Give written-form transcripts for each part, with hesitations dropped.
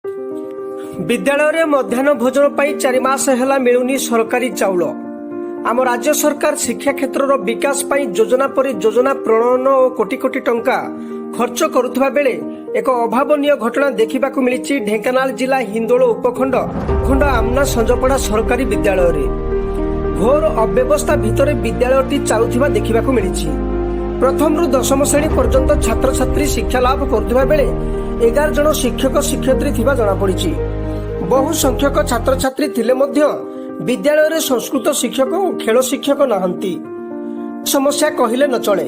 ବିଦ୍ୟାଳୟରେ ମଧ୍ୟାହ୍ନ ଭୋଜନ ପାଇଁ 4 ମାସ ହେଲା ମିଳୁନି ସରକାରୀ ଚାଉଳ। ଆମ ରାଜ୍ୟ ସରକାର ଶିକ୍ଷା କ୍ଷେତ୍ରର ବିକାଶ ପାଇଁ ଯୋଜନା ପରେ ଯୋଜନା ପ୍ରଣୟନ ଓ କୋଟି କୋଟି ଟଙ୍କା ଖର୍ଚ୍ଚ କରୁଥିବା ବେଳେ ଏକ ଅଭାବନୀୟ ଘଟଣା ଦେଖିବାକୁ ମିଳିଛି ଢେଙ୍କାନାଳ ଜିଲ୍ଲା ହିନ୍ଦୋଳ ଉପଖଣ୍ଡ ଖଣ୍ଡ ଆମନା ସଞ୍ଜପଡ଼ା ସରକାରୀ ବିଦ୍ୟାଳୟରେ। ଘୋର ଅବ୍ୟବସ୍ଥା ଭିତରେ ବିଦ୍ୟାଳୟଟି ଚାଲୁଥିବା ଦେଖିବାକୁ ମିଳିଛି। ପ୍ରଥମରୁ ଦଶମ ଶ୍ରେଣୀ ପର୍ଯ୍ୟନ୍ତ ଛାତ୍ରଛାତ୍ରୀ ଶିକ୍ଷା ଲାଭ କରୁଥିବା ବେଳେ 11 ଜଣ ଶିକ୍ଷକ ଶିକ୍ଷୟିତ୍ରୀ ଥିବା ଜଣାପଡ଼ିଛି। ବହୁ ସଂଖ୍ୟକ ଛାତ୍ରଛାତ୍ରୀ ଥିଲେ ମଧ୍ୟ ବିଦ୍ୟାଳୟରେ ସଂସ୍କୃତ ଶିକ୍ଷକ ଓ ଖେଳ ଶିକ୍ଷକ ନାହାନ୍ତି। ସମସ୍ୟା କହିଲେ ନ ଚଳେ।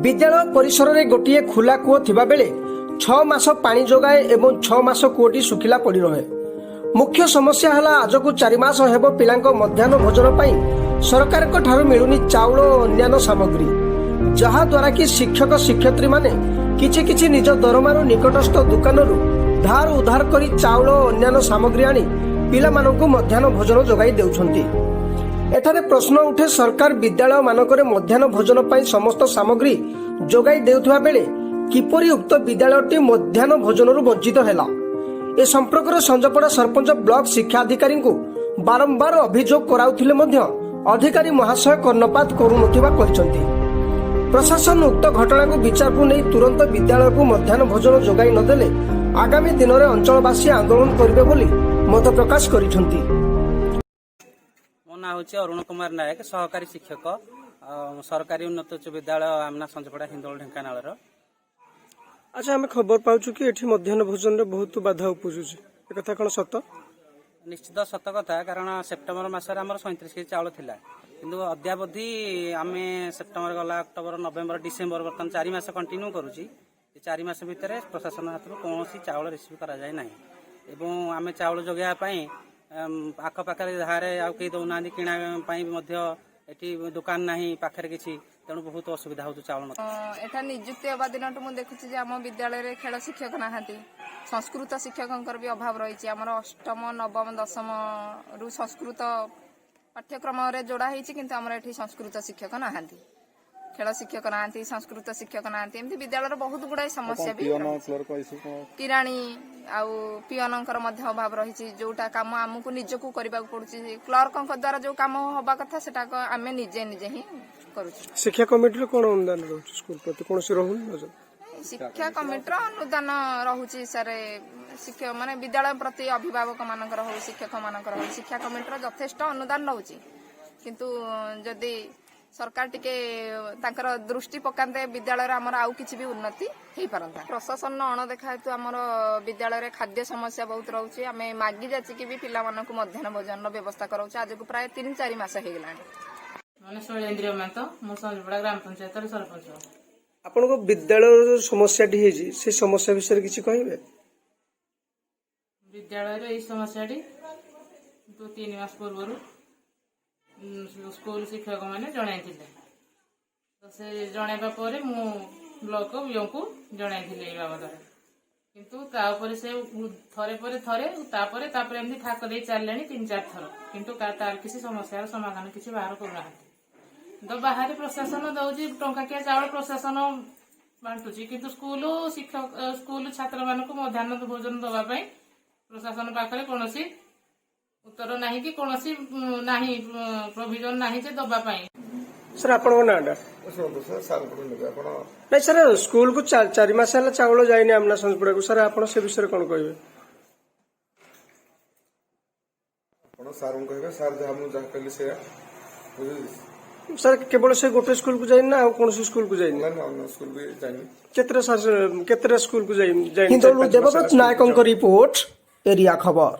ବିଦ୍ୟାଳୟ ପରିସରରେ ଗୋଟିଏ ଖୋଲା କୂଅ ଥିବା ବେଳେ 6 ମାସ ପାଣି ଯୋଗାଏ ଏବଂ 6 ମାସ କୂଅଟି ଶୁଖିଲା ପଡ଼ି ରହେ। ମୁଖ୍ୟ ସମସ୍ୟା ହେଲା, ଆଜକୁ 4 ମାସ ହେବ ପିଲାଙ୍କ ମଧ୍ୟାହ୍ନ ଭୋଜନ ପାଇଁ ସରକାରଙ୍କ ଠାରୁ ମିଳୁନି ଚାଉଳ ଓ ଅନ୍ୟାନ୍ୟ ସାମଗ୍ରୀ, ଯାହାଦ୍ୱାରା କି ଶିକ୍ଷକ ଶିକ୍ଷୟିତ୍ରୀମାନେ କିଛି କିଛି ନିଜ ଦରମାରୁ ନିକଟସ୍ଥ ଦୋକାନରୁ ଧାର ଉଧାର କରି ଚାଉଳ ଓ ଅନ୍ୟାନ୍ୟ ସାମଗ୍ରୀ ଆଣି ପିଲାମାନଙ୍କୁ ମଧ୍ୟାହ୍ନ ଭୋଜନ ଯୋଗାଇ ଦେଉଛନ୍ତି। ଏଠାରେ ପ୍ରଶ୍ନ ଉଠେ, ସରକାର ବିଦ୍ୟାଳୟ ମାନଙ୍କରେ ମଧ୍ୟାହ୍ନ ଭୋଜନ ପାଇଁ ସମସ୍ତ ସାମଗ୍ରୀ ଯୋଗାଇ ଦେଉଥିବା ବେଳେ କିପରି ଉକ୍ତ ବିଦ୍ୟାଳୟଟି ମଧ୍ୟାହ୍ନ ଭୋଜନରୁ ବଞ୍ଚିତ ହେଲା? ଏ ସମ୍ପର୍କରେ ସଞ୍ଜପଡ଼ା ସରପଞ୍ଚ ବ୍ଲକ ଶିକ୍ଷାଧିକାରୀଙ୍କୁ ବାରମ୍ବାର ଅଭିଯୋଗ କରାଉଥିଲେ ମଧ୍ୟ ଅଧିକାରୀ ମହାଶୟ କର୍ଣ୍ଣପାତ କରୁନଥିବା କହିଛନ୍ତି। ପ୍ରଶାସନ ଉକ୍ତ ଘଟଣାକୁ ବିଚାରକୁ ନେଇ ତୁରନ୍ତ ବିଦ୍ୟାଳୟକୁ ମଧ୍ୟାହ୍ନ ଭୋଜନ ଯୋଗାଇ ନଦେଲେ ଆଗାମୀ ଦିନରେ ଅଞ୍ଚଳବାସୀ ଆନ୍ଦୋଳନ କରିବେ ବୋଲି ମତ ପ୍ରକାଶ କରିଛନ୍ତି। ମୋ ନାଁ ହେଉଛି ଅରୁଣ କୁମାର ନାୟକ, ସହକାରୀ ଶିକ୍ଷକ, ସରକାରୀ ଉନ୍ନତ ଉଚ୍ଚ ବିଦ୍ୟାଳୟ, ଆମନା ସଞ୍ଜପଡ଼ା, ହିନ୍ଦୋଳ, ଢେଙ୍କାନାଳର। ଆଚ୍ଛା, ଆମେ ଖବର ପାଉଛୁ କି ଏଠି ମଧ୍ୟାହ୍ନ ଭୋଜନରେ ବହୁତ ବାଧା ଉପୁଜୁଛି। ଏକଥା କଣ ସତ? ନିଶ୍ଚିତ ସତ କଥା, କାରଣ ସେପ୍ଟେମ୍ବର ମାସରେ ଆମର 37 କେଜି ଚାଉଳ ଥିଲା। କିନ୍ତୁ ଅଦ୍ୟାବଧି ଆମେ ସେପ୍ଟେମ୍ବର ଗଲା, ଅକ୍ଟୋବର, ନଭେମ୍ବର, ଡିସେମ୍ବର, ବର୍ତ୍ତମାନ 4 ମାସ କଣ୍ଟିନ୍ୟୁ କରୁଛି। ଏ 4 ମାସ ଭିତରେ ପ୍ରଶାସନ ହାତରୁ କୌଣସି ଚାଉଳ ରିସିଭ୍ କରାଯାଇ ନାହିଁ ଏବଂ ଆମେ ଚାଉଳ ଯୋଗାଇବା ପାଇଁ ଆଖପାଖରେ ଧାରେ ଆଉ କେହି ଦେଉନାହାନ୍ତି। କିଣା ପାଇଁ ବି ମଧ୍ୟ ଏଠି ଦୋକାନ ନାହିଁ ପାଖରେ କିଛି। ତେଣୁ ବହୁତ ଅସୁବିଧା ହେଉଛି, ଚାଉଳ ନଥିଲା। ଏଠା ନିଯୁକ୍ତି ହେବା ଦିନଠୁ ମୁଁ ଦେଖୁଛି ଯେ ଆମ ବିଦ୍ୟାଳୟରେ ଖେଳ ଶିକ୍ଷକ ନାହାନ୍ତି। ସଂସ୍କୃତ ଶିକ୍ଷକଙ୍କର ବି ଅଭାବ ରହିଛି। ଆମର ଅଷ୍ଟମ, ନବମ, ଦଶମରୁ ସଂସ୍କୃତ ପାଠ୍ୟକ୍ରମରେ ଯୋଡ଼ା ହେଇଛି, କିନ୍ତୁ ଆମର ଏଠି ସଂସ୍କୃତ ଶିକ୍ଷକ ନାହାନ୍ତି, ଖେଳ ଶିକ୍ଷକ ନାହାନ୍ତି, ସଂସ୍କୃତ ଶିକ୍ଷକ ନାହାନ୍ତି। ଏମିତି ବିଦ୍ୟାଳୟର ବହୁତ ଗୁଡ଼ାଏ ସମସ୍ୟା ବି ପିଅନ ରହିଛି। କ୍ଲର୍କ ଏସବୁ କଣ? କିରାଣୀ ଆଉ ପିଅନଙ୍କର ମଧ୍ୟ ଅଭାବ ରହିଛି। ଯୋଉଟା କାମ ଆମକୁ ନିଜକୁ କରିବାକୁ ପଡୁଛି, କ୍ଲର୍କଙ୍କ ଦ୍ୱାରା ଯୋଉ କାମ ହବା କଥା, ସେଟାକ ଆମେ ନିଜେ ନିଜେ ହିଁ କରୁଛୁ। ଶିକ୍ଷା କମିଟିର କଣ ଅନୁଦାନ ରହୁଛି ସ୍କୁଲ ପ୍ରତି? କୌଣସି ରହୁନି ନଜର? ଶିକ୍ଷା କମିଟିର ଅନୁଦାନ ରହୁଛି ସାର୍। ଶିକ୍ଷକ ମାନେ ବିଦ୍ୟାଳୟ ପ୍ରତି ଅଭିଭାବକ ମାନଙ୍କର ହଉ, ଶିକ୍ଷକ ମାନଙ୍କର ହଉ, ଶିକ୍ଷା କମିଟିର ଯଥେଷ୍ଟ ଅନୁଦାନ ରହୁଛି। କିନ୍ତୁ ଯଦି ସରକାର ଟିକେ ତାଙ୍କର ଦୃଷ୍ଟି ପକାନ୍ତେ ବିଦ୍ୟାଳୟରେ, ଆମର ଆଉ କିଛି ବି ଉନ୍ନତି ହେଇପାରନ୍ତା। ପ୍ରଶାସନର ଅଣଦେଖା ହେତୁ ଆମର ବିଦ୍ୟାଳୟରେ ଖାଦ୍ୟ ସମସ୍ୟା ବହୁତ ରହୁଛି। ଆମେ ମାଗି ଯାଚିକି ବି ପିଲାମାନଙ୍କୁ ମଧ୍ୟାହ୍ନ ଭୋଜନର ବ୍ୟବସ୍ଥା କରାଉଛୁ। ଆଜକୁ ପ୍ରାୟ 3-4 ମାସ ହେଇଗଲାଣି। ମାନେ ଶୈଳେନ୍ଦ୍ର ମାତ, ମୁଁ ସଞ୍ଜପଡ଼ା ଗ୍ରାମ ପଞ୍ଚାୟତର ସରପଞ୍ଚ। ଆପଣଙ୍କ ବିଦ୍ୟାଳୟର ଯୋଉ ସମସ୍ୟାଟି ହେଇଛି, ସେ ସମସ୍ୟା ବିଷୟରେ କିଛି କହିବେ? ବିଦ୍ୟାଳୟରେ ଏଇ ସମସ୍ୟାଟି 2-3 ମାସ ପୂର୍ବରୁ ସ୍କୁଲ ଶିକ୍ଷକମାନେ ଜଣାଇଥିଲେ। ତ ସେ ଜଣାଇବା ପରେ ମୁଁ ବ୍ଲକ ବିଓଙ୍କୁ ଜଣାଇଥିଲି ଏଇ ବାବଦରେ। କିନ୍ତୁ ତା ଉପରେ ସେ ଥରେ ପରେ ଥରେ, ତାପରେ ତାପରେ ଏମିତି ଥାକ ଦେଇ ଚାଲିଲେଣି 3-4 ଥର। କିନ୍ତୁ ତାର କିଛି ସମସ୍ୟାର ସମାଧାନ କିଛି ବାହାର କରୁନାହାନ୍ତି। ତ ବାହାରେ ପ୍ରଶାସନ ଦଉଛି, ଟଙ୍କାକିଆ ଚାଉଳ ପ୍ରଶାସନ ବାଣ୍ଟୁଛି, କିନ୍ତୁ ସ୍କୁଲ ଶିକ୍ଷକ, ସ୍କୁଲ ଛାତ୍ରମାନଙ୍କୁ ମଧ୍ୟାହ୍ନ ଭୋଜନ ଦବା ପାଇଁ ପ୍ରଶାସନ ପାଖରେ କୌଣସି ଉତ୍ତର ନାହିଁ କି କୌଣସି ନାହିଁ, ପ୍ରୋଭିଜନ ନାହିଁ ଯେ ଦବା ପାଇଁ। ସାର୍, ଆପଣଙ୍କ ନାଁଟା? ଶୁଣନ୍ତୁ ସାର୍, ସାର୍ଙ୍କଠୁ ନେବେ ଆପଣ। ନାଇଁ ସାର୍, ସ୍କୁଲକୁ 4 ମାସ ହେଲା ଚାଉଳ ଯାଇନି ଆମନା ସଞ୍ଜପଡ଼ାକୁ। ସାର୍, ଆପଣ ସେ ବିଷୟରେ କଣ କହିବେ? ଆପଣ ସାର୍ଙ୍କୁ କହିବେ। ସାର୍ ଯାହା, ମୁଁ ଯାହା କହିଲି ସେଇଆ, ବୁଝିଲି। ସାର୍, କେବଳ ସେ ଗୋଟେ ସ୍କୁଲକୁ ଯାଇନି ନା ଆଉ କୌଣସି ସ୍କୁଲକୁ ଯାଇନି? ନା, ଅନ୍ୟ ସ୍କୁଲ ବି ଯାଇନି। କେତେଟା ସାର୍, କେତେଟା ସ୍କୁଲକୁ ଯାଇନି? ହିନ୍ଦୋଳରୁ ଦେବବ୍ରତ ନାୟକଙ୍କ ରିପୋର୍ଟ, ଏରିଆ ଖବର।